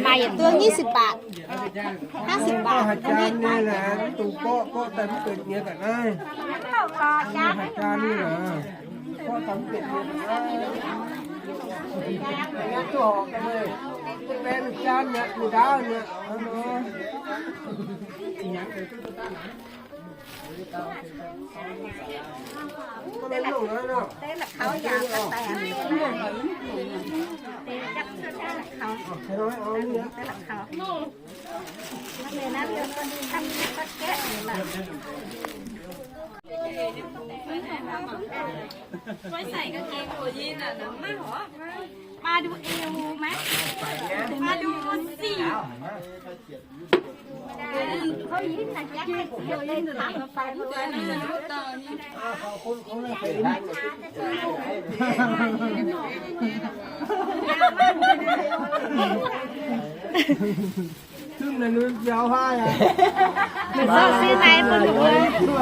Maaih yietc duon nyic ziepc baac,ห้าสิบบาท. Haaix jaan nyei laaix, mv dungx borqv, borqv daaih mv benx nyei daaih naaiv. Haaix jaan nyei laaix, borqv daaih mv benx nyei daaih naaiv. Benx jaan nyei, mingh ndaauv nyei. Maiv ใส่กางเกงหัวยีนอ่ะ หนาวมากเหรอ มาดูเอวไหม มาดูสี่ Zungv naaiv nui biaux haaix aqv. Maiv zorqv sin naaiv bun ninh mbuo.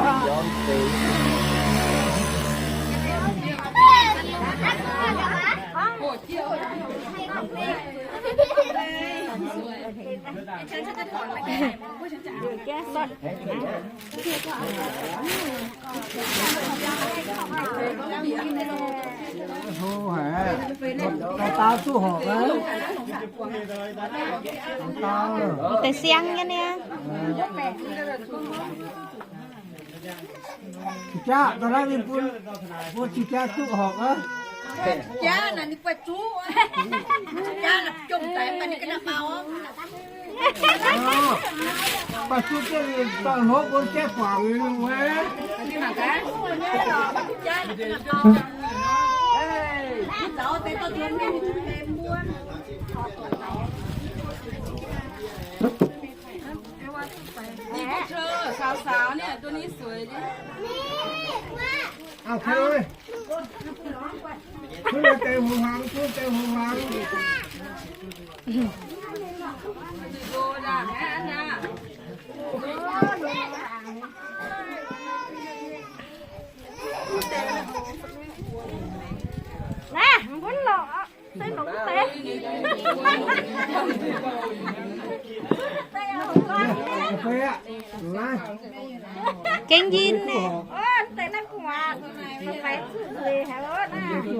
Hlo haic, daux daux duqv horpc aqv. Daux daux. Deix siang nyei niaa. Cing-jaa, daux naaiv ninh bun, bun cing-jaa duqv horpc aqv. Jaa naaic ninh buatc zuqv, jaa naaic jomc daaih mv baac ninh ga'naaiv mau. Baac zuqv jienv dorh hopv bun jaiv guangc nyei wuov. Ni พวกเธอ สาวๆ เนี่ย ตัวนี้สวยดิ Auv, koi. Kuv deix hungx hmuangx, kuv deix hungx hmuangx. Naaiv, mv bun lorqc. Deix longx deix. Gengh yinh naaic. Deix naaiv gu'nguaaz, faix zuqc nzueic haic oc naaiv.